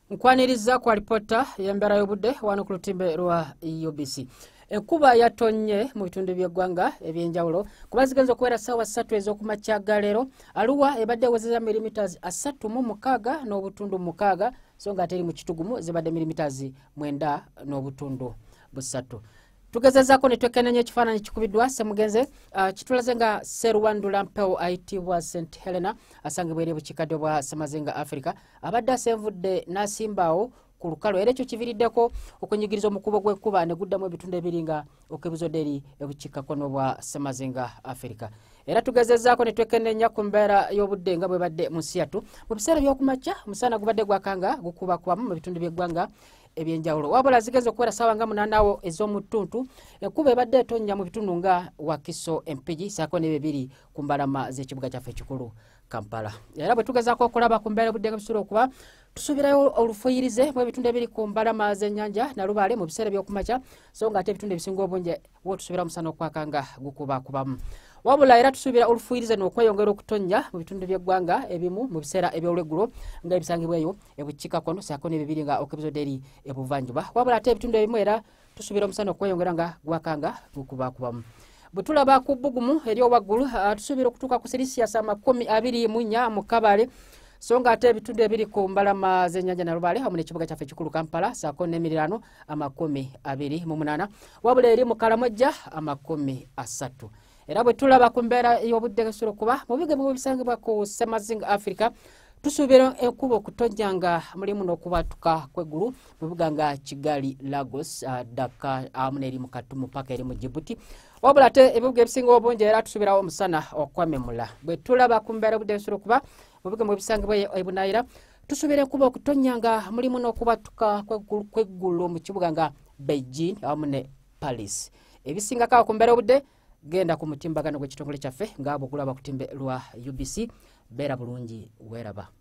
Nkwaniriza ku alipota y'embeera y'obudde wano ku lutimbe lwa UBC. Enkuba yatonye mu bitundu by'eggwanga ebyenjawulo kuba zigenza okuwera ssaawa 3 ez'okumakya ga leero. Arua ebadde ewezezza millimeters 36.6, so nga ate eri mu Kitugumu zibadde millimeters 9.3. Tugezezaako ne twekenneenya ekifaananyi kikubiddwa Ssemugenze, kitulaze nga Sserwandula Mpewo ayitibwa St Helena asangibwa eri ebukiikaddyo bwa Ssemazinga Africa abadde asenvudde n'asimbaawo ku lukalu, era ekyo kiviiriddeko okunyigiriza omukubo gw'enkuba ne guddamu ebitundu ebiri nga okebuzodde eri ebukiikakkono bwa Ssemazinga Africa. Era tugezezaako ne twekenneenya ku mbeera y'obudde nga bwebadde mu nsi yattu. Mu biseera by'okumakya omusana gubadde gwakanga gukubakubamu mu bitundu by'eggwanga ebyenjawulo, wabula zigenze okuwera ssaawa nga 8 awo ez'omutuntu enkuba ebadde etonnya mu bitundu nga Wakiso, Empigi ssaako n'ebyo ebiri ku mbalama z'ekibuga kyaffe ekikulu Kampala. Era bwe tugezaako okulaba ku mbeera y'obudde nga bisobola okuba, tusuubirayo olufuyirize mu ebitundu ebiri ku mbalama z'ennyanja Nalubaale mu biseera by'okumakya, so nga ate ebitundu ebisinga obungi wo tusuubira omusana okwaka nga gukubakubamu. Wabula era tusuubira olufuyirize n'okweyongera okutonnya mu bitundu by'eggwanga ebimu mu biseera eby'olweggulo nga ebisangibwa eyo ebukiikakkono ssaako n'ebibiri nga okebezodde eri ebuvanjuba. Wabula ate ebitundu ebimu era tusuubira omusana okweyongera nga gwaka nga gukubakubamu. Bwe tulaba ku bbugumu ery'owaggulu, tusuubira okutuuka ku Celsius 24 mu Kabale, so nga ate ebitundu ebiri ku mbalama z'ennyanja Nalubaale wamu n'ekibuga kyaffe ekikulu Kampala ssaako n'emiriraano 28, wabula eri mu Kalamojja 30. Era bwe tulaba ku mbeera y'obudde esobola okuba mu bigo ebimu ebisangibwa ku Ssemazinga Africa, tusuubira enkuba okutonnya nga mulimu n'okubatuka kw'eggulu mu bibuga nga Kigali, Lagos, Dhaka awamu n'eri mu Khartoum paka eri mu Djibouti. Wabula ate ebibuga ebisinga obungi era tusuubirawo omusana okwememula. Bwe tulaba ku mbeera y'obudde esobola okuba mu bigo ebisangibwa e Bunaayira, tusuubira enkuba okutonnya nga mulimu n'okubatuka kw'eggulu mu kibuga nga Beijing awamu ne Paris. Ebisingako awo ku mbeera y'obudde, genda ku mutimbagano gw'ekitongole kyaffe nga bw'ogulaba ku lutimbe lwa UBC. Beera bulungi, weeraba.